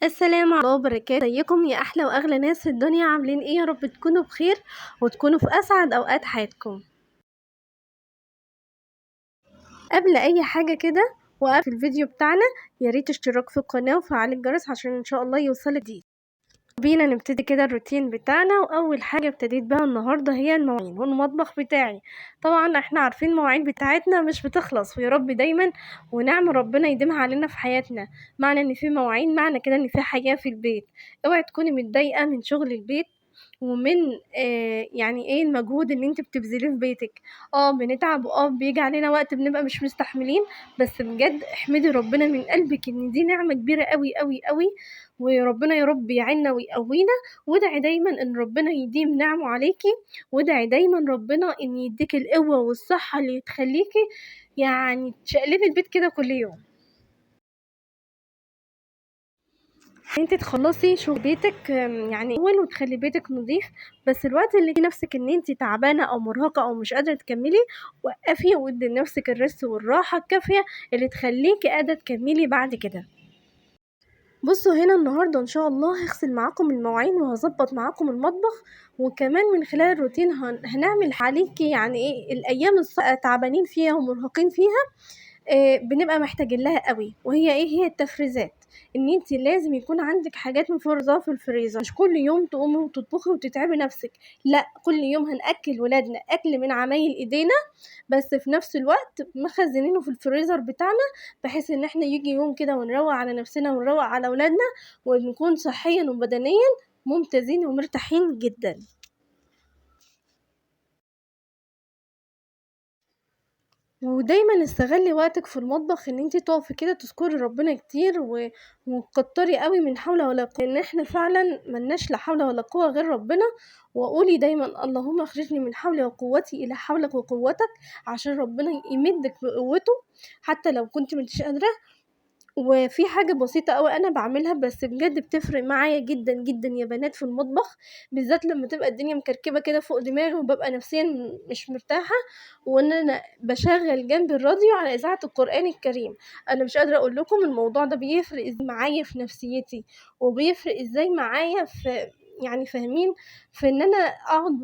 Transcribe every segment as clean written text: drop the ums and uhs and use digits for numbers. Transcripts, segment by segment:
السلام عليكم وبركاته. ازيكم يا احلى واغلى ناس في الدنيا؟ عاملين ايه؟ يا رب تكونوا بخير وتكونوا في اسعد اوقات حياتكم. قبل اي حاجة كده وقف الفيديو بتاعنا، يا ريت اشتراك في القناة وفعل الجرس عشان ان شاء الله يوصلك جديد. بينا نبتدي كده الروتين بتاعنا. واول حاجة ابتديت بها النهارده هي المواعين والمطبخ بتاعي. طبعا احنا عارفين المواعين بتاعتنا مش بتخلص، ويا رب دايما ونعم ربنا يديمها علينا في حياتنا. معنى ان في مواعين معنى كده ان في حياة في البيت. اوعي تكوني متضايقة من شغل البيت ومن يعني ايه المجهود اللي انت بتبذليه في بيتك. بنتعب بيجي علينا وقت بنبقى مش مستحملين، بس بجد احمدي ربنا من قلبك ان دي نعمه كبيرة قوي قوي قوي، وربنا يا رب يعيننا ويقوينا. وادعي دايما ان ربنا يديم نعمه عليكي، وادعي دايما ربنا ان يديك القوة والصحة اللي تخليكي يعني تشقلبي البيت كده كل يوم. انت تخلصي شغل بيتك يعني اول وتخلي بيتك نظيف، بس الوقت اللي تلاقي نفسك ان انت تعبانة او مرهقة او مش قادرة تكملي، وقفي وادي لنفسك الرست والراحة الكافيه اللي تخليكي قادرة تكملي بعد كده. بصوا هنا النهارده ان شاء الله هغسل معاكم المواعين وهظبط معاكم المطبخ، وكمان من خلال الروتين هنعمل عليكي يعني ايه الايام تعبانين فيها ومرهقين فيها، بنبقى محتاجين لها قوي، وهي ايه؟ هي التفريزات. ان انت لازم يكون عندك حاجات مفرزه في الفريزر، مش كل يوم تقومي وتطبخي وتتعبي نفسك، لا كل يوم هنأكل ولادنا اكل من عمايل ايدينا، بس في نفس الوقت مخزنينه في الفريزر بتاعنا، بحيث ان احنا يجي يوم كده ونروق على نفسنا ونروق على ولادنا ونكون صحيا وبدنيا ممتازين ومرتاحين جدا. ودايما استغلي وقتك في المطبخ ان انتي تقفي كده تذكري ربنا كتير وتكتري قوي من حول ولا قوة، ان احنا فعلا ملناش لا حول ولا قوة غير ربنا. وقولي دايما اللهم اخرجني من حولي وقوتي الى حولك وقوتك، عشان ربنا يمدك بقوته حتى لو كنت مش قادرة. وفي حاجة بسيطة قوي انا بعملها بس بجد بتفرق معايا جدا جدا يا بنات في المطبخ، بالذات لما تبقى الدنيا مكركبة كده فوق دماغي وببقى نفسيا مش مرتاحة، وان انا بشغل جنب الراديو على اذاعة القرآن الكريم. انا مش قادرة اقول لكم الموضوع ده بيفرق ازاي معايا في نفسيتي، وبيفرق ازاي معايا في يعني فاهمين في ان انا اقعد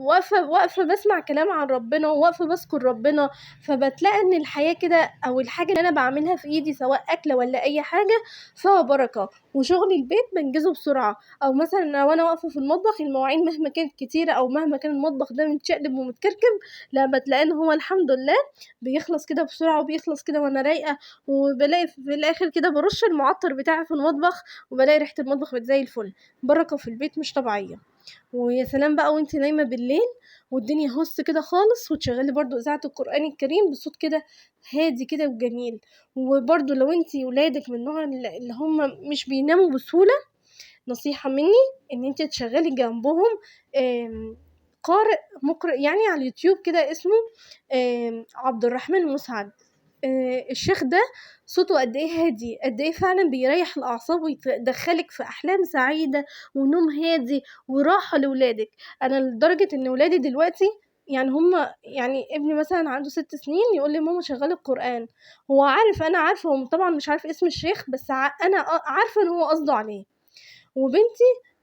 واقفة بسمع كلام عن ربنا وواقفه بذكر ربنا، فبتلاقي ان الحياة كده او الحاجة اللي انا بعملها في ايدي سواء اكله ولا اي حاجة فيها بركة، وشغل البيت بنجزه بسرعة. او مثلا لو انا واقفة في المطبخ المواعين مهما كانت كتيرة او مهما كان المطبخ ده متشقلب ومتكركب، لا بتلاقي ان هو الحمد لله بيخلص كده بسرعة وبيخلص كده وانا رايقة، وبلاقي في الاخر كده برش المعطر بتاعي في المطبخ وبلاقي ريحه المطبخ بقت زي الفل. بركة في البيت مش طبيعية. ويا سلام بقى وانت نايمة بالليل والدنيا هص كده خالص، وتشغلي برضو اذاعة القران الكريم بصوت كده هادي كده وجميل. وبرضو لو انت ولادك من النوع اللي هم مش بيناموا بسهولة، نصيحة مني ان انت تشغلي جنبهم قارئ مقرئ يعني على اليوتيوب كده اسمه عبد الرحمن مسعد. الشيخ ده صوته قد ايه هادي، قد ايه فعلا بيريح الاعصاب ويدخلك في احلام سعيدة ونوم هادي وراحة لولادك. انا لدرجة ان ولادي دلوقتي يعني هم يعني ابني مثلا عنده 6 سنين يقول لي ماما شغلي القران، هو عارف انا عارفه، هو طبعا مش عارف اسم الشيخ بس انا عارفه ان هو قصده عليه. وبنتي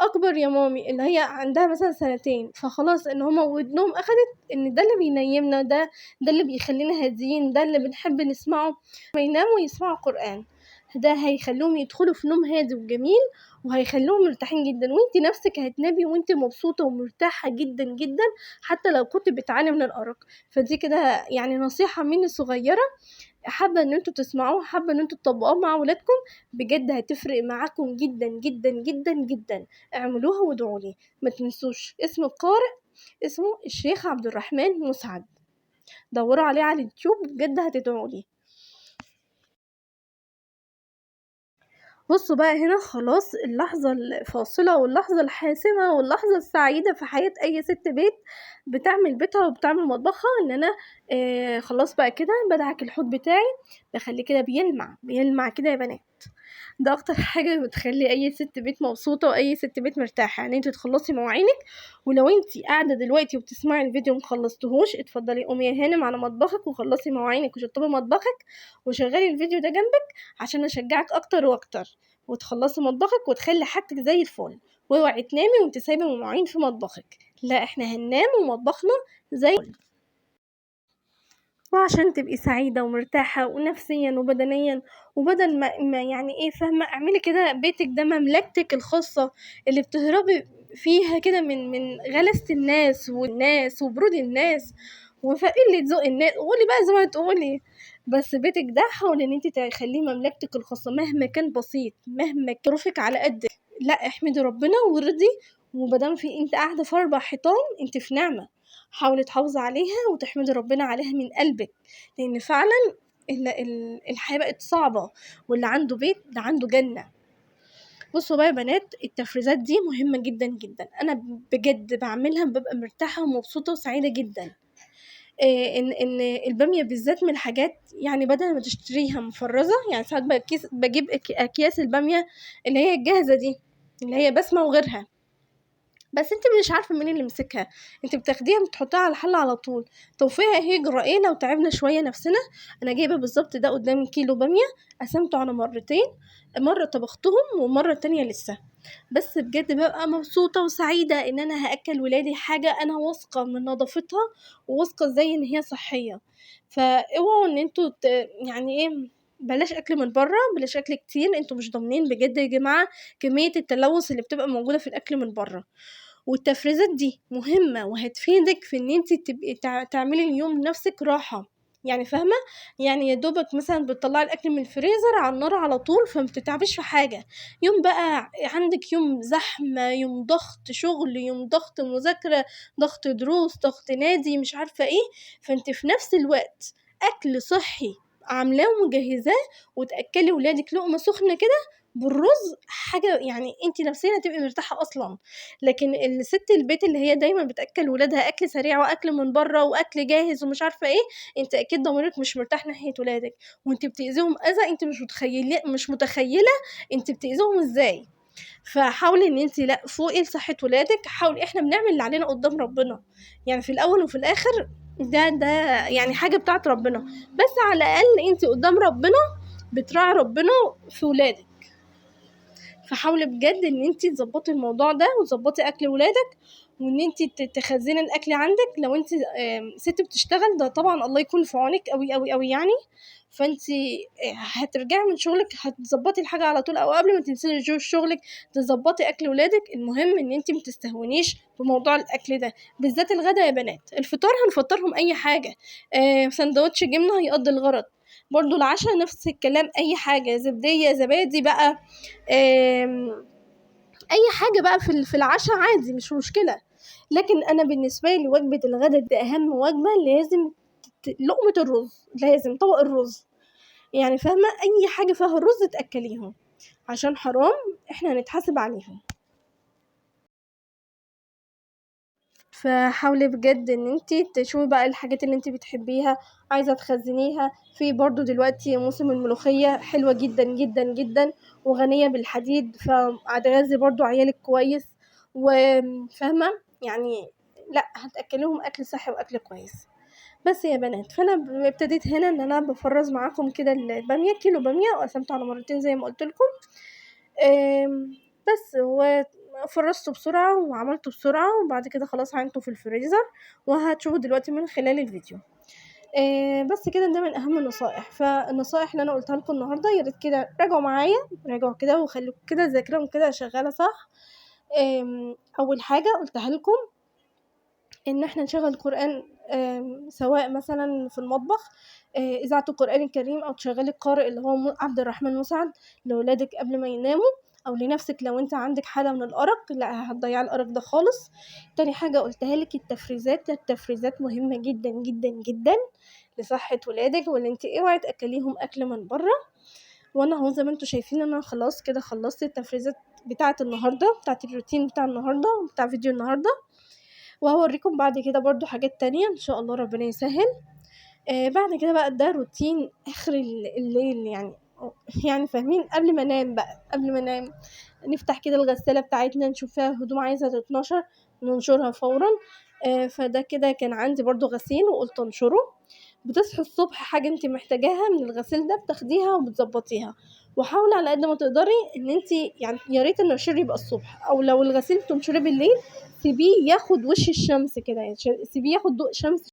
اكبر يا مامي اللي هي عندها مثلا 2 سنين، فخلاص ان هما ودنهم اخدت ان ده اللي بينيمنا، ده اللي بيخلينا هاديين، ده اللي بنحب نسمعه، ما يناموا يسمعوا قرآن، ده هيخليهم يدخلوا في نوم هادي وجميل وهيخليهم مرتاحين جدا. وانت نفسك هتنامي وانت مبسوطة ومرتاحة جدا جدا حتى لو كنت بتعاني من الأرق. فدي كده يعني نصيحة مني صغيرة، حابة ان انتوا تسمعوها، حابة ان انتوا تطبقوها مع ولادكم، بجد هتفرق معاكم جدا جدا جدا جدا. اعملوها وادعوا لي. ما تنسوش اسم القارئ اسمه الشيخ عبد الرحمن مسعد، دوروا عليه على اليوتيوب بجد هتدعوا لي. بصوا بقى هنا خلاص اللحظة الفاصلة واللحظة الحاسمة واللحظة السعيدة في حياة أي ست بيت بتعمل بيتها وبتعمل مطبخها، إن أنا خلاص بقى كده بدعك الحوض بتاعي، بخليه كده بيلمع بيلمع كده يا بنات. ده أكتر حاجة بتخلي أي ست بيت مبسوطة وأي ست بيت مرتاحة، يعني انتي تخلصي مواعينك. ولو انتي قاعدة دلوقتي وبتسمعي الفيديو ومخلصتهوش، اتفضلي قومي يا هانم على مطبخك وخلصي مواعينك وشطبي مطبخك وشغلي الفيديو ده جنبك عشان اشجعك اكتر واكتر. وتخلصي مطبخك وتخلي حاجتك زي الفل. واوعي تنامي وانت سايبه مواعين في مطبخك، لا احنا هننام ومطبخنا زي الفل. وعشان تبقي سعيدة ومرتاحه ونفسيا وبدنيا، وبدل ما يعني ايه فاهمه، اعملي كده بيتك ده مملكتك الخاصة اللي بتهربي فيها كده من غلاسه الناس والناس وبرود الناس وقلة ذوق الناس، قولي بقى زي ما تقولي، بس بيتك ده حاولي ان انت تخليه مملكتك الخاصة مهما كان بسيط، مهما كان ظروفك على قدك، لا احمدي ربنا ورضي. ومادام في انت قاعدة في 4 حيطان انت في نعمه، حاولي تحافظي عليها وتحمدي ربنا عليها من قلبك، لان فعلا الحياة بقت صعبة، واللي عنده بيت ده عنده جنة. بصوا بقى يا بنات، التفريزات دي مهمة جدا جدا، انا بجد بعملها ببقى مرتاحة ومبسوطة وسعيدة جدا. ان الباميه بالذات من الحاجات، يعني بدل ما تشتريها مفرزه، يعني ساعات بجيب اكياس الباميه اللي هي الجاهزة دي اللي هي بسمه وغيرها، بس انت مش عارفه مين اللي مسكها، انت بتاخديها بتحطيها على الحلة على طول. طب فيها هجره ايه لو تعبنا شوية نفسنا؟ انا جايبه بالظبط ده قدامي كيلو باميه، قسمته على مرتين، مرة طبختهم ومرة تانية لسه، بس بجد ببقى مبسوطة وسعيدة ان انا هاكل ولادي حاجة انا واثقة من نظافتها وواثقه ازاي ان هي صحية. فاوعوا ان انتوا يعني ايه، بلاش اكل من بره، بلاش اكل كتير، انتوا مش ضامنين بجد يا جماعة كمية التلوث اللي بتبقى موجودة في الاكل من بره. والتفريزات دي مهمة وهتفيدك في ان انت تبقي تعملي اليوم لنفسك راحة، يعني فاهمه، يعني يا دوبك مثلا بتطلعي الاكل من الفريزر على النار على طول، فما بتتعبيش في حاجة. يوم بقى عندك يوم زحمة، يوم ضغط شغل، يوم ضغط مذاكرة، ضغط دروس، ضغط نادي، مش عارفه ايه، فانت في نفس الوقت اكل صحي عاملاه ومجهزاه وتاكلي ولادك لقمة سخنة كده بالرز، حاجة يعني انت نفسيا هتبقي مرتاحة اصلا. لكن الست البيت اللي هي دايما بتاكل ولادها اكل سريع واكل من بره واكل جاهز ومش عارفه ايه، انت اكيد ضميرك مش مرتاح ناحية ولادك، وانت بتاذيهم اذى انت مش متخيله انت بتاذيهم ازاي. فحاولي ان انت لا فوقي لصحة ولادك، حاولي، احنا بنعمل اللي علينا قدام ربنا، يعني في الاول وفي الاخر ده يعني حاجة بتاعت ربنا، بس على الاقل انت قدام ربنا بتراعي ربنا في ولادك. فحاولي بجد ان انت تظبطي الموضوع ده وتظبطي اكل ولادك، وان انت تخزني الاكل عندك. لو انت ست بتشتغل ده طبعا الله يكون في عونك قوي قوي قوي يعني، فانت هترجعي من شغلك هتظبطي الحاجة على طول، او قبل ما تنزلي شغلك تظبطي اكل ولادك. المهم ان انت ما تستهونيش بموضوع الاكل ده، بالذات الغدا يا بنات. الفطار هنفطرهم اي حاجة، سندوتش جبنه هيقضي الغرض، برضو العشاء نفس الكلام، اي حاجة زبديه زبادي بقى، اي حاجة بقى في العشاء عادي مش مشكلة. لكن انا بالنسبة لي وجبة الغدا دي اهم وجبة، لازم لقمة الرز، لازم طبق الرز، يعني فاهمه، اي حاجة فيها الرز تاكليهم، عشان حرام احنا هنتحاسب عليهم. فحاولي بجد ان انتي تشوفي بقى الحاجات اللي انتي بتحبيها عايزه تخزنيها. في برضو دلوقتي موسم الملوخية حلوة جدا جدا جدا وغنيه بالحديد، فهتغذي برضو عيالك كويس، وفاهمه يعني، لا هتاكليهم اكل صحي واكل كويس. بس يا بنات، فانا ابتديت هنا ان انا بفرز معاكم كده الباميه، كيلو باميه وقسمته على مرتين زي ما قلت لكم، بس وفرزته بسرعة وعملته بسرعة، وبعد كده خلاص عينته في الفريزر، وهتشوفوا دلوقتي من خلال الفيديو. بس كده ده من اهم النصائح. فالنصائح اللي انا قلتها لكم النهارده يا ريت كده راجعوا معايا، راجعوا كده وخلوا كده ذاكرهم كده شغالة صح. اول حاجة قلتها لكم ان احنا نشغل قران، سواء مثلا في المطبخ، اذاعة القران الكريم، او تشغلي القارئ اللي هو عبد الرحمن مسعد لولادك قبل ما يناموا، او لنفسك لو انت عندك حاله من الارق، لا هتضيعي الارق ده خالص. تاني حاجة قلتها لك التفريزات، التفريزات مهمة جدا جدا جدا لصحة ولادك، وان انت اوعي تاكليهم اكل من بره. وانا اهو زي ما انتم شايفين انا خلاص كده خلصت التفريزات بتاعه النهارده، بتاعه الروتين بتاع النهارده بتاع فيديو النهارده، وهوريكم بعد كده برضو حاجات تانية ان شاء الله ربنا يسهل. بعد كده بقى ده روتين اخر الليل، يعني فاهمين، قبل ما انام بقى، قبل ما انام نفتح كده الغسالة بتاعتنا نشوف فيها هدوم عايزة تتنشر ننشرها فورا. فده كده كان عندي برضو غسيل وقلت انشره. بتصحي الصبح حاجة انت محتاجاها من الغسيل ده بتاخديها وبتظبطيها. وحاولي على قد ما تقدري ان انت يعني يا ريت النشير يبقى الصبح، او لو الغسيل تنشريه بالليل سيبيه ياخد وش الشمس كده، يعني سيبيه ياخد ضوء شمس.